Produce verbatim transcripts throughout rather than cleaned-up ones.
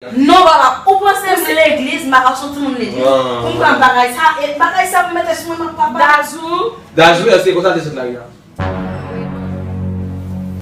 Non, papa, ou panse m legliz, m pa ka soti moun legliz. Ah. Pou m pran bagay sa, e bagay sa pou mete sou mwen, papa. Dazou. Dazou, èske konsa te sot lari a?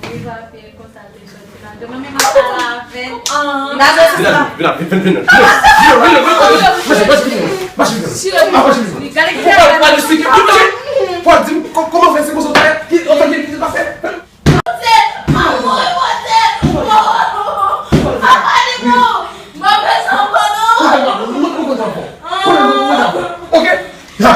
Li pa fè konsa te sot la. Demen m ap pale avè l. Dazou, se sa. Vin la, vin la, vin, vin, vin, vin. Vin, vin, vin, vin, vin. Mache, mache, vin, mache, vin. Ah, mache, vin. Gade ki fè. Fò di m kò-, kòman fè se konsa w fè? Ki, anfen, ki, ki se pase? Monchè, m ap mouri, monchè. Papa li bon. M pa bezwen ankò non. Ou kontan fò. Ou kontan fò. Ok? Ya.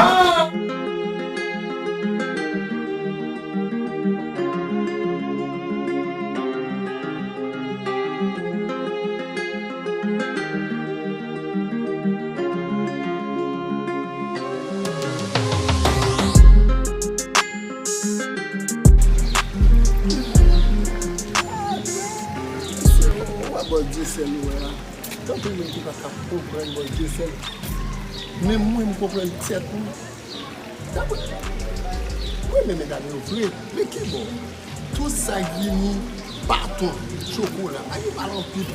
Ou wè bò Dyesèl ou wè a? Tanpri moun ki pa ka konprann bò Dyesèl. Men mwen m konprann tèt mwen. Tanpri. Mwen renmen medam yo vre, men ki bò? Tout sa k vini, baton, chokola, bagay yo pale anpil.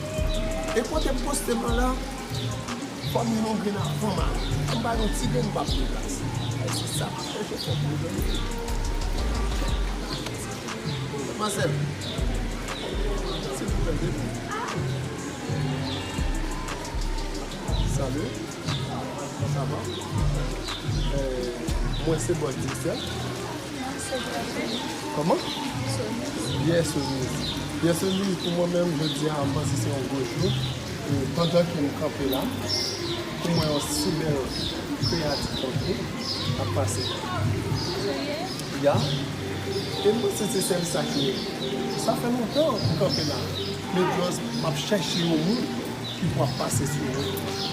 E kote m poste m nan la, fò m yon grenn avan m ale. Anba yon ti grenn m p ap deplase. Ay, se sa m ap chèche fè pwoblèm. Manzèl, silvouplè, depi. Salut. Ça va? Euh, mwen se bòs Dyesèl. Kòman? Pierre Solis. Pierre Solis, pou mwen menm, jodi a, m panse se yon gwo jou. E pandan ke m kanpe la, pou mwen, yon si bèl kreyati konsa ap pase. Ya. E m panse se sèl sa ki ye. Sa fè lontan m kanpe la. Men Djòs, m ap chèche yon moun ki pou ap pase sou wout.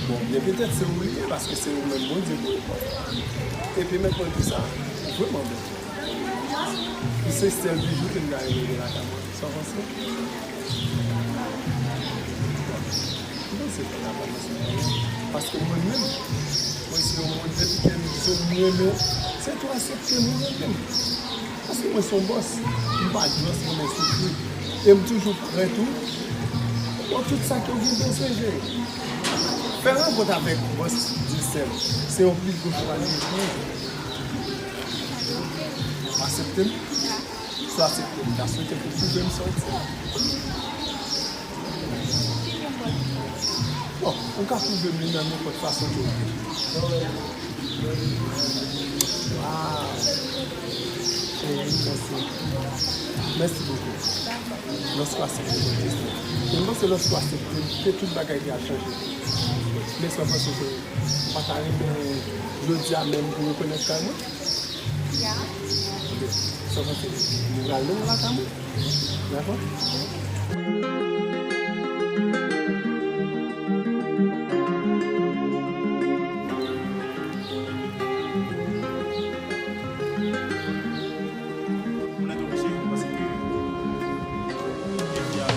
Bon, byen petèt se ou li ye, paske se ou menm Bondye voye pou mwen. Epi mèt mwen di sa, ou vrèman bèl. Ou se sèl bijou ke m ta renmen gen lakay mwen. Sa w panse? M panse fè l avan nan sou mwen. Paske mwen menm, mwen se yon moun depi ke m di w m renmen w, se tou aksepte m ou renmen m. Paske mwen se yon bòs, m pa Djòs, mwen renmen soufri. E m toujou prè tou pou tout sa ke w gen bezwen jere. Fè rankont avèk bòs Dyesèl, se yon pli gwo chwa li ye pou ou. Aksepte m? Si w aksepte, m ta swete pou w pwouve m sa w di a. Bon, ou ka pwouve m li nan nenpòt fason ke w vle. Waw! Cheri, mèsi. Mèsi bokou. Lòske w aksepte mwen, mèsi. E m panse lòske w aksepte, ke tout bagay te al chanje. Men sa w panse, cheri? Ou pa ta renmen jodi a menm pou rekonèt kay mwen? Ya. Ok. Sa w panse? Nou pral menm lakay mwen? Dakò? Moun nan te oblije, paske epi a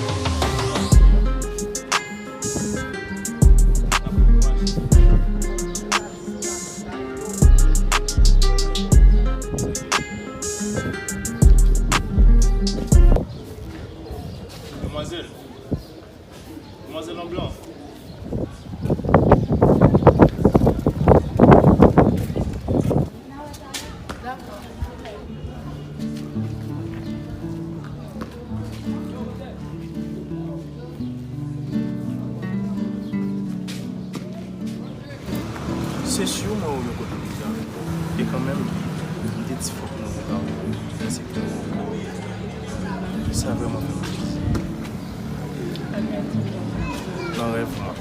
Demwazèl. Demwazèl an blan. Se si mwen ou yon kote deja. E kanmenm, m te di fòk nou vin avè w. Mèsi pou ou. Sa vrèman fè m plezi. Nan rèv mwen.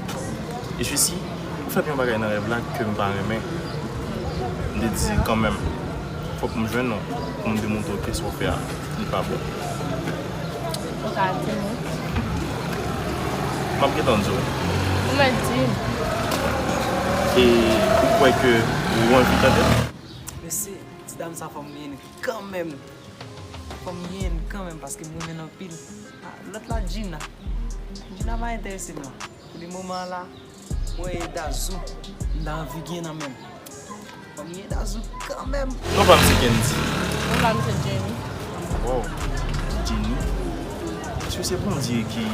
E jesi, ou fè m yon bagay nan rèv la ke m pa renmen. M te di kanmenm, fòk m jwenn ou pou m demontre w ke sa w fè a, li pa bon. Ou ka di m wi. M ap gentan di w. Ou mèt di m. E ou kwè ke ou anvi tande l? Mesye, ti dam sa fò m li kanmenm. Fò m genyen l kanmenm paske m renmen l anpil. Ah, lòt la, Gina. Gina pa enterese m la. Pou le moman an la, mwen e Dazou, m ta anvi genyen nan men m. Fò m genyen Dazou kanmenm. Non pa m se Kendy. Non pa m se Jenny. Wow. Jenny? Tu Se Bondye ki,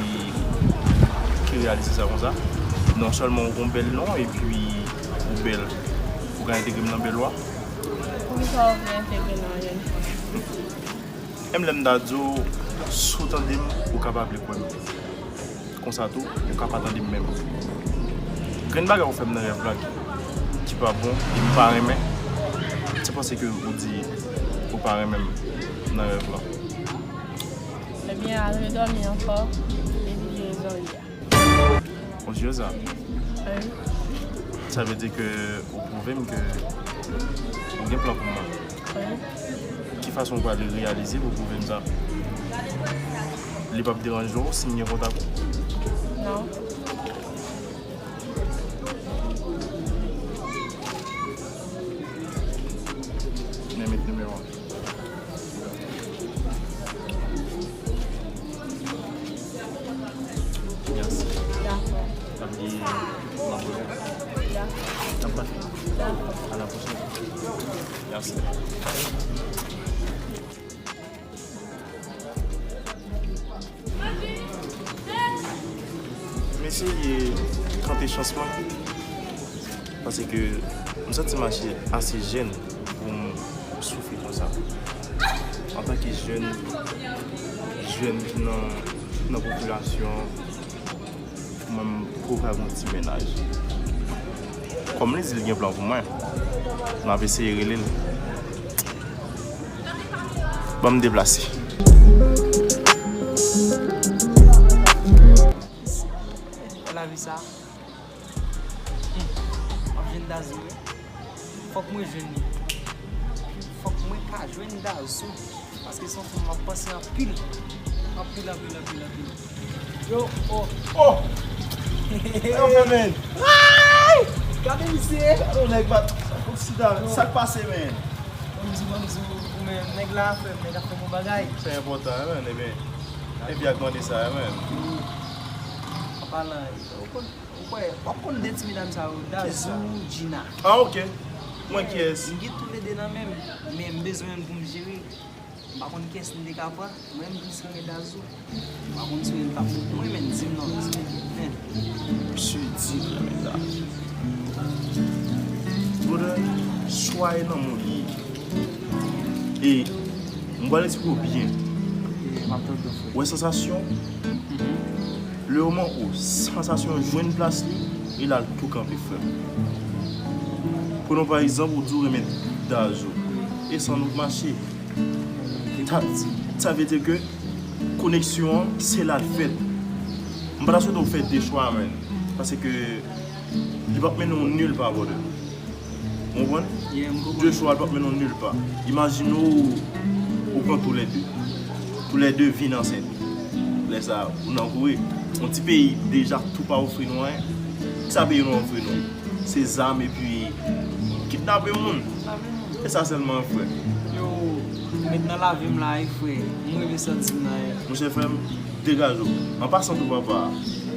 ki reyalize sa konsa. Non sèlman ou gon bèl non, epi ou bèl, ou ka entegre m nan bèl ou a. Poukisa ou vle entegre nan jèn fanm? Menm lè m ta di w, si w tande m, ou ka pa vle kwè m. Konsa tou, ou ka pa tande m menm. Grenn bagay ou fè m nan rèv la ki, ki pa bon, e m pa renmen. Se paske ou di ou pa renmen m nan rèv la. Ebyen, al redòmi ankò, epi jere zòrye a. Ou serye sa? Wi. Sa vle di ke ou pwouve m ke ou gen plan pou mwen. Wi. Ki fason ou pral reyalize pou pwouve m sa? Li p ap deranje w si m gen kontak ou? Non. Men met nimewo an. Mèsi. Dakò. N ap di m ap wè w. Dakò. N ap pase. Dakò. A la pwochèn. Mèsi. M eseye tante chans mwen. Paske m santi m ase, ase jèn pou m soufri konsa. Antanke jèn, jèn ki nan, nan popilasyon, mwen m poko ka gon ti mennaj. Kòm li di li gen plan pou mwen, m ap eseye rele l. Ban m deplase. Lavi sa. Hmm. M ap jwenn Dazou, wi. Fòk mwen jwenn li. Fòk mwen ka jwenn Dazou. Paske se yon fanm m ap panse anpil. Anpil, anpil, anpil, anpil. Yo, oh. Oh! Yo, fè men. Ay! Gade misye. Gade yon nèg bat. Sa k pase, men? Bonjou, bonjou. Ou menm, nèg la, frè m, nèg ap fè bon bagay. Se enpòtan, men. Ebyen, epi ak mande sa, men. An palan, ou konn Ou kwè, w ap konn de ti medam sa yo, Dazou, Gina. Ah, ok. Mwen kiyès? M gen toulede nan men m, men m bezwen youn pou m jere. M pa konn kiyès m te ka pran, mwen m plis renmen Dazou. M pa konn si w renmen l t ap bon pou mwen, men di m non, respè, men. Misye di l renmen Dazou. Brother, chwa e nan men w li ye. E m pral eksplike w byen. E, m ap tande w, frè. Wè sansasyon? Mhm. Le moman ou sansasyon jwenn plas li, e la l tou kanpe, frè m. Pran pa egzanp, ou di w renmen Dazou. E san nou k mache. Sa, sa vle di ke koneksyon an, se la l fèt. M pa ta swete w fè de chwa, man. Paske li p ap mennen w nil pa, brother. Ou konprann? Yeah, m konprann. De chwa, l p ap mennen w nil pa. Imajine w, ou pran toulède. Toulède vin ansent. Lè sa a, ou nan kouri. Yon ti peyi deja tou pa ofri nou anyen. Kisa peyi nou ofri nou? Se zam epi kidnape moun. E sa sèlman, frè. Yo, ou met nan lavi m la, wi, frè. M renmen santi m la, wi. Monchè, frè m, degaje w. An pasan tou, papa.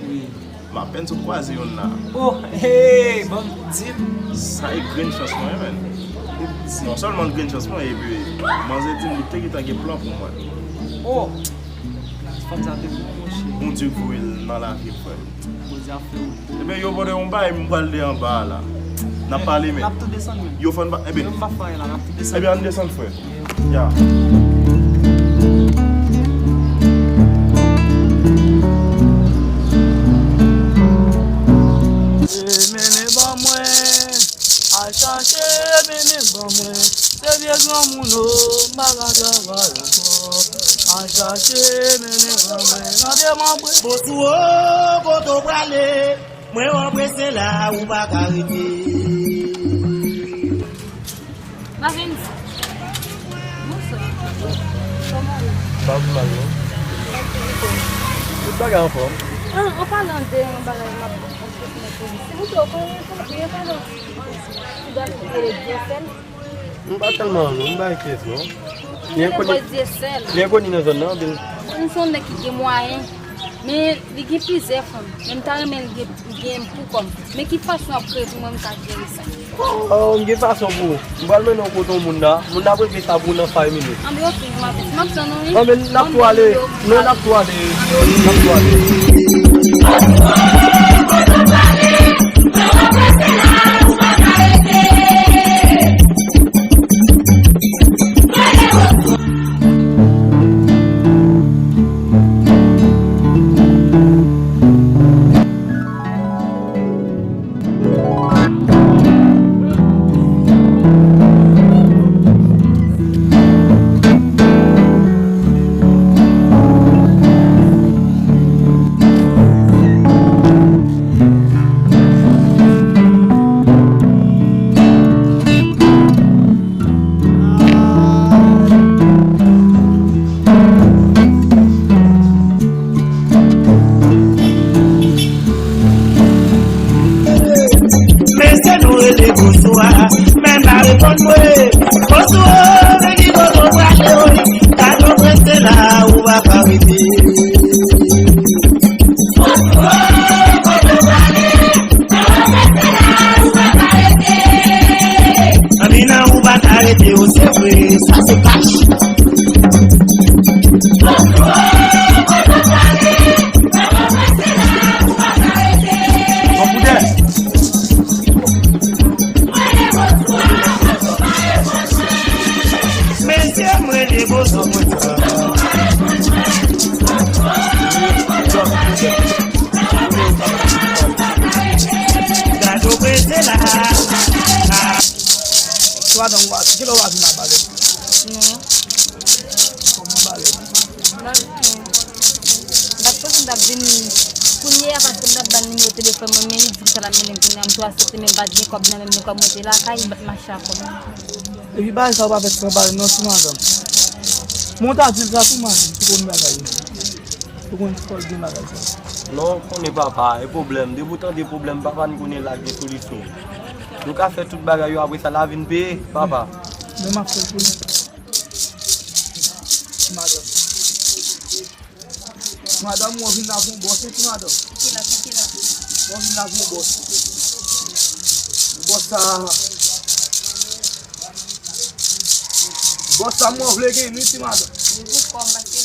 Wi. M apèn sot kwaze youn la. Oh, hey, bon, di m. Sa e grenn chans mwen, man. Non sèlman l grenn chans mwen, epi manzè di m li te gentan gen plan pou mwen. Oh, fanm sa te bon, monchè. Bondye voye l nan lavi m, frè m. Bondye ap fè wout. Ebyen, yo, brother, yon bagay m pral de anba a la. N ap pale, men. N ap tou desann, men. Yo, fò n pa, ebyen. Yo, m pa fè anyen la, n ap tou desann. Ebyen, ann desann, frè. Ya. Mennen ban mwen, al chache mennen ban mwen. Se vye granmoun o, m pa ka travay ankò. Al chache mennen ban mwen, nan demanbre. Bonsou o, kote w prale? Mwen wè w prese la, ou pa ka rete. Mavindy. Bonswa. Kòman w ye? Pa pi mal, non. Tout bagay anfòm. An, an palan de yon bagay m ap, ap, ap, ap, si nou te konnen, konnen, konnen, konnen, ti dam ki rele Dyesèl. M pa tèlman, non, m pa enkyete, non. Li enkoni, li enkoni nan zòn nan, anpil. Li se yon nèg ki gen mwayen. Men li gen plizyè fanm, men m ta renmen l gen, gen m pou kò m. Men ki fason w ap kreye pou mwen m ka jere sa? Oh, m gen fason pou ou. M pral mennen w kote yon moun la. Moun la ap regle sa pou ou nan five minutes. Anben, ok, m ap, m ap tann ou, wi. Anben, n ap tou ale. Non, n ap tou ale. N ap tou ale. Mesye nou rele Boswa, men pa reponn mwen. Boswa, men ki kote w prale, wi. Gade w prese la, ou pa ka rete. Amina, ou pa ka rete, o, se vre, sa se kach. Bon, pou dè. Mesye, mwen de bozo mwen sa. Gado prese la. Swa dan w a, kilè w a vin a Balè? Non. Kòman Balè? Balè. M pa t panse m t ap vin kounye a paske m t ap ba l nimewo telefòn mwen, men li di m sa l ap mennen m kounye a, m tou aksepte, men m pa t gen kòb nan men m, men kòm mwen te lakay, m pa t mache ak kòb. Epi bagay sa yo pa fèt san pale non, ti madanm. Men w ta di l sa tou, madanm, pou konn bagay yo. Pou konn fò l gen bagay sa. Non, konnen papa, e pwoblèm. Depi w tande pwoblèm, papa, n konnen la gen solisyon. Nou ka fè tout bagay yo, apre sa, lavi n peye, papa. Men m ap fè l pou li. Madanm. Madanm, mwen vin la pou yon bòs, wi, ti madanm. Kite la, kite la. Mwen vin la pou yon bòs. Bòs sa, bòs sa, mwen vle gen li, ti madanm. Li pou kò m, paske